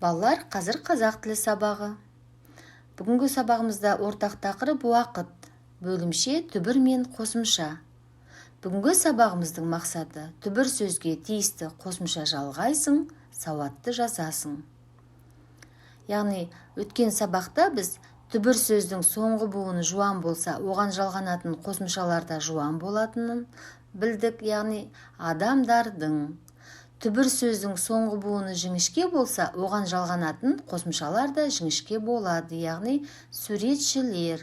Балалар, қазір қазақ тілі сабағы. Бүгінгі сабағымызда ортақ тақырып уақыт, бөлімше, түбір мен қосымша. Бүгінгі сабағымыздың мақсаты: түбір сөзге тиісті қосымша жалғайсың, сауатты жазасың. Яғни өткен сабақта біз түбір сөздің соңғы буыны жуан болса, оған жалғанатын қосымшалар да жуан болатынын білдік, яғни адамдардың. Түбір сөздің соңғы буыны жіңішке болса, оған жалғанатын қосымшалар да жіңішке болады, яғни суретшілер.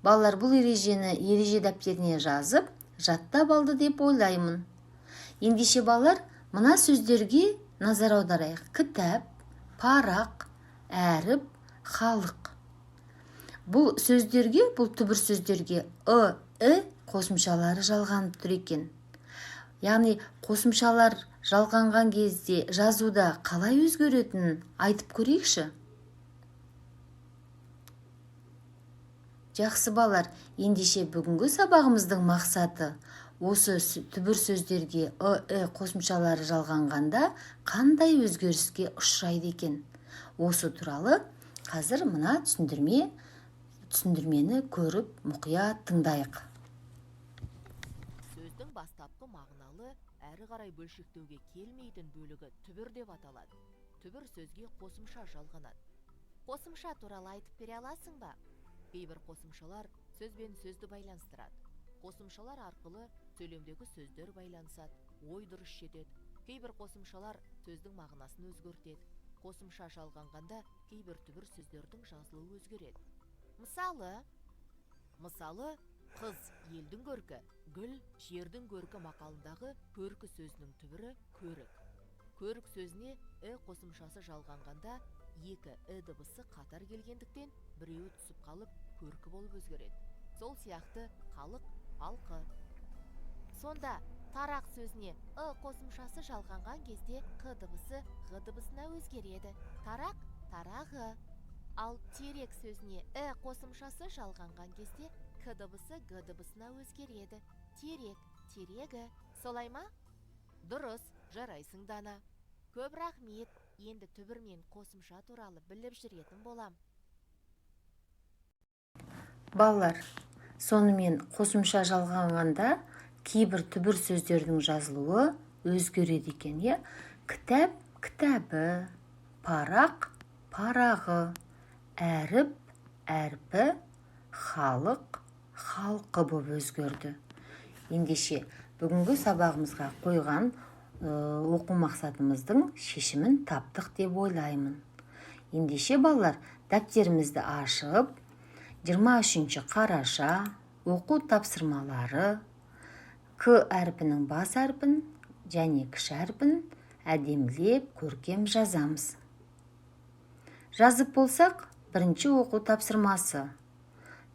Балалар бұл ережені ереже дәптеріне жазып, жаттап алды деп ойлаймын. Ендеше, балалар, мына сөздерге назар аударайық. Кітап, парақ, әріп, халық. Бұл сөздерге, бұл түбір сөздерге ы, і қосымшалары жалғанып тұр екен. Яғни қосымшалар жалғанған кезде жазуда қалай өзгеретінін айтып көрейікші. Жақсы, балалар, ендеше бүгінгі сабағымыздың мақсаты осы түбір сөздерге ы, і қосымшалары жалғанғанда қандай өзгеріске ұшырайды екен. Осы туралы қазір мына түсіндірмені көріп, мұқият тыңдайық. Сөздің бастапқы мағыналы, әрі қарай бөлшектеуге келмейтін бөлігі түбір деп аталады. Түбір сөзге қосымша жалғанады. Қосымша туралы айтып бере аласың ба? Кейбір қосымшалар сөз бен сөзді байланыстырады. Қосымшалар арқылы сөйлемдегі сөздер байланысады, ой дұрыс жетеді. Кейбір қосымшалар сөздің мағынасын өзгертеді. Қосымша жалғанғанда кейбір түбір сөздердің жазылуы өзгереді. Мысалы, қыз елдің көркі, гүл жердің көркі мақалындағы көркі сөзінің түбірі көрік. Көрік сөзіне і қосымшасы жалғанғанда екі і дыбысы қатар келгендіктен біреуі түсіп қалып көркі болып өзгереді. Сол сияқты халық, халқы. Сонда тарақ сөзіне ы қосымшасы жалғанған кезде қ дыбысы ғ дыбысына өзгереді. Тарақ, тарағы. Ал терек сөзіне і қосымшасы жалғанған кезде к дыбысы г дыбысына өзгереді. Терек, терегі. Солай ма? Дұрыс, жарайсың, Дана. Көп рахмет. Енді түбір мен қосымша туралы біліп жүретін болам. Балалар, сонымен қосымша жалғанғанда кейбір түбір сөздердің жазылуы өзгереді екен, иә? Кітап, кітабы, парақ, парағы, әріп, әрпі, халық, халқы боп өзгерді. Ендеше бүгінгі сабағымызға қойған оқу мақсатымыздың шешімін таптық деп ойлаймын. Ендеше, балалар, дәптерімізді ашып, 23 қараша, оқу тапсырмалары, К әрпінің бас әрпін және кіші әрпін әдемілеп көркем жазамыз. Жазып болсақ, бірінші оқу тапсырмасы.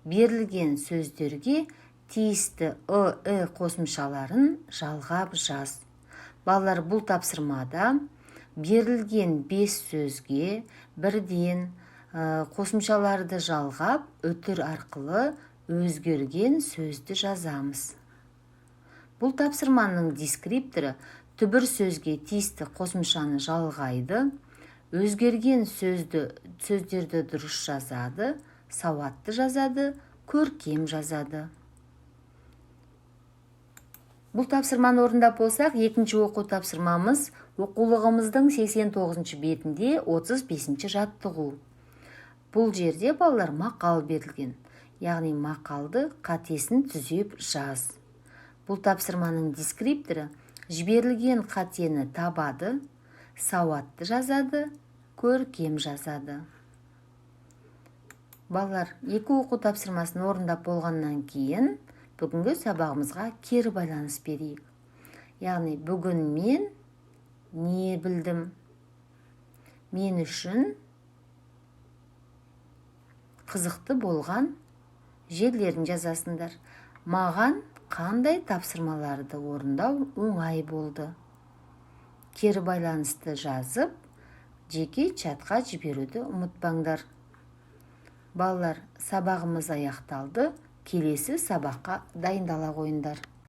Берілген сөздерге тиісті ы, і қосымшаларын жалғап жаз. Балалар, бұл тапсырмада берілген 5 сөзге бірден қосымшаларды жалғап, үтір арқылы өзгерген сөзді жазамыз. Бұл тапсырманың дескрипторы түбір сөзге тиісті қосымшаны жалғайды, өзгерген сөздерді дұрыс жазады, сауатты жазады, көркем жазады. Бұл тапсырманы орындап болсақ, екінші оқу тапсырмамыз оқулығымыздың 89 бетінде 35 жаттығу. Бұл жерде, балалар, мақал берілген, яғни мақалды қатесін түзеп жаз. Бұл тапсырманың дескрипторы жіберілген қатені табады, сауатты жазады, көркем жазады. Балалар, екі оқу тапсырмасын орындап болғаннан кейін бүгінгі сабағымызға кері байланыс берейік. Яғни бүгін мен не білдім? Мен үшін қызықты болған жерлерін жазасыңдар. Маған қандай тапсырмаларды орындау оңай болды? Кері байланысты жазып, жеке чатқа жіберуді ұмытпаңдар. Балалар, сабағымыз аяқталды. Келесі сабаққа дайындала қойыңдар.